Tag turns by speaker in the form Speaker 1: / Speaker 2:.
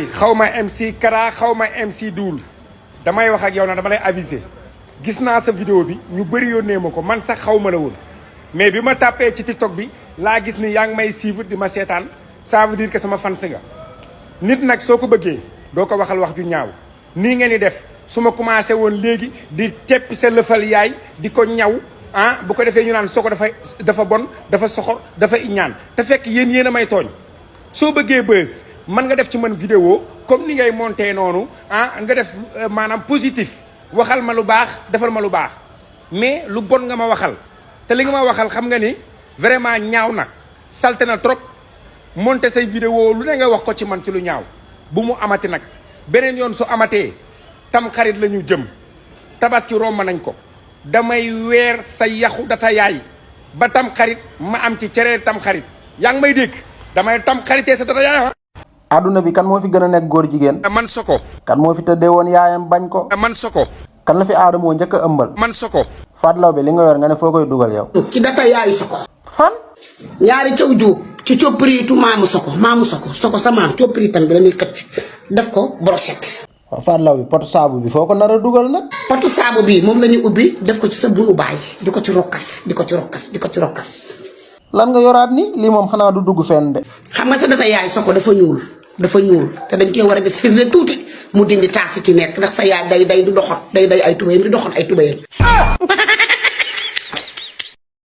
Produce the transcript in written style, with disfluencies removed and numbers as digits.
Speaker 1: xawma MC Kara xawma MC Doul damay wax ak yow na dama lay aviser gis naa sa vidéo bi ñu bëri yónnee ma ko man sax xawma la woon mais bi ma tàppee ci TikTok bi laa gis ni yaa ngi may suivre di ma seetaan ça veut dire que sama fans nga nit nag soo ko bëggee doo ko waxal wax ju ñaaw nii ngeen di def su ma commencé woon léegi di teppi sa lëfal yaay di ko ñaw ah bu ko defee ñu naan Soko dafa bon dafa soxor dafa iñaan te fekk yéen a may tooñ soo bëggee buzz man nga def ci man vidéo comme ni ngay monté noonu ah nga def maanaam positif waxal ma lu baax defal ma lu baax mais lu bon nga ma waxal te li nga ma waxal xam nga ni vraiment ñaaw na salte na trop monté say vidéo lu ne nga wax ko ci man ci lu ñaaw bu mu amati nag beneen yoon su amatee tam xarit la ñu jëm tabaski romb nañ ko damay weer sa yaxu data yaay ba tam xarit ma am ci cere tam xarit yaa ngi may dégg damay tam xaritee sa data yaay
Speaker 2: aduna bi kan moo fi gën a nekk góor jigéen.
Speaker 1: man Soko.
Speaker 2: kan moo fi tëddee woon yaayam bañ ko.
Speaker 1: man Soko.
Speaker 2: kan la fi aadamoo njëkk a ëmbal.
Speaker 1: man Soko.
Speaker 2: Fadlaw bi li nga yor nga ne foo koy dugal yow.
Speaker 3: ci data yaay Soko.
Speaker 2: fan.
Speaker 3: ñaari caw juug ci coppiriitu maamu Soko Soko sa maam coppiriitam bi la ñuy këcc def ko brochette.
Speaker 2: waaw Fadlaw bi potu saabu bi foo ko nar a dugal nag.
Speaker 3: potu saabu bi moom la ñu ubbi def ko ci sa bunu baay di ko ci rokkas di ko ci rokkas.
Speaker 2: lan nga yoraat ni lii moom xanaa du dugg fenn de.
Speaker 3: xam nga sa data yaay Soko dafa ñuul te dañ koy war a def firnde tuuti mu dindi taas ci nekk ndax sa yaay day du doxat day ay tubéyam di doxat ay tubéyam